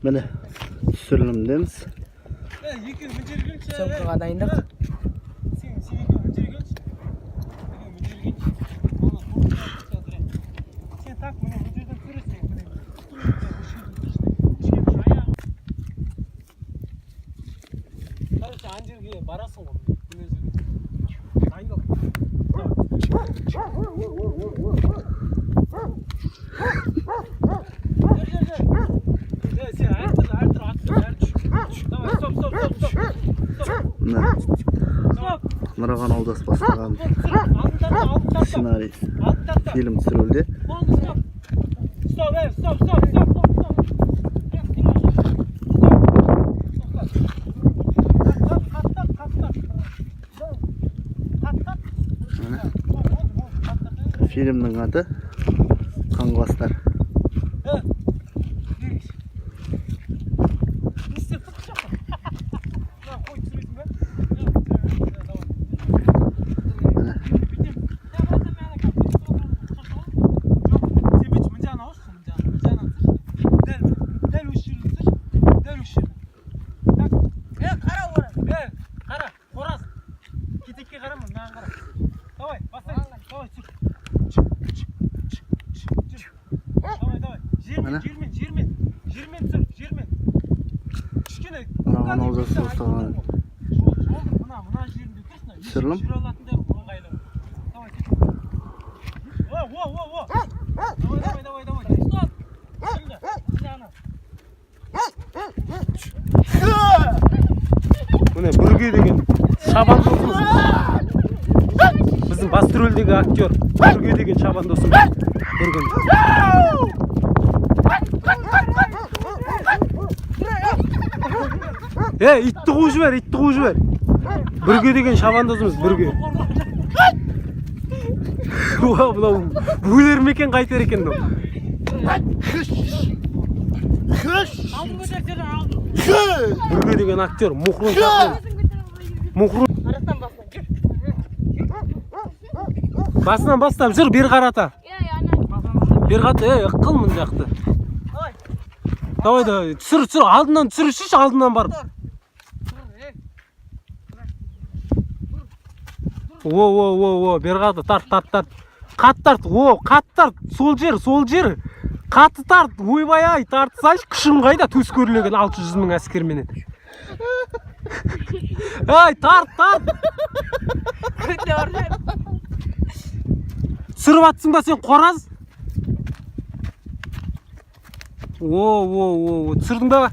Міне, түсірілімдеміз. Съемкаға дайындық. Сен так міне бұл жерден түсіресің, міне. Короче, ана жерге барасың ғой, мына жерге. Дайындал. Жүр, жүр, жүр. Е, сен әртүрлі, әртүрлі аттың, әртүрлі. Давай, стоп, стоп, стоп, стоп. Стоп, Міне, стоп. Нұраған Олдас бастаған Алдын тарта, алдын тарта. сценарий, Алдын тарта. фильм түсірілуде. Болды, стоп. Стоп, ей, стоп, стоп, стоп, стоп, стоп. Міне. Фильмнің аты «Қаңғыбастар». Міне, Дәл осы жерден түсір, дәл осы жерден. Так, е, қара ора. Е, қара, қораз. Кетекке қарама, мынаған қара. Давай, бастаймыз. Давай, түсір. Жүр. Давай, давай. Жермен, Міне. жермен, жермен. Жермен түсір, жермен. Кішкене. Нұраған Олжас бастаған Жол, жол, мына, мына жерінде тұрсын. түсірілім. Жүре алатындай ыңғайлы. Давай, кет. О, о, о, о. Давай, давай, давай, давай. Стоп. Şimdi, мына ана. Міне, Бүрге деген шабандозымыз, біздің басты рөлдегі актер Бүрге деген шабандосымыз Бүрген. Е, итті қуып жібер, итті қуып жібер. Бүрге деген шабандозымыз Бүрге. Уа, мынау өлер ме екен, қайтер екен мынау? Бүрге деген актер Мухрун Шахрун. Мухрун. Басынан бастап жүр, бері қарата. Бері қарата, ей, қыл мына жақты. Давай, давай, түсір, түсір, алдынан түсірші, алдынан барып. О, о, о, о, бері қарата, тарт, тарт, тарт. Қатты тарт, о, қатты тарт, сол жер, сол жер. Қатты тарт, ойбай ай, тартсайшы, күшің қайда, төс көрілеген 600 мың әскерменен. Ай, тарт, тарт. Түсіріп атсың ба сен, қораз? О, о, о, о, түсірдің ба?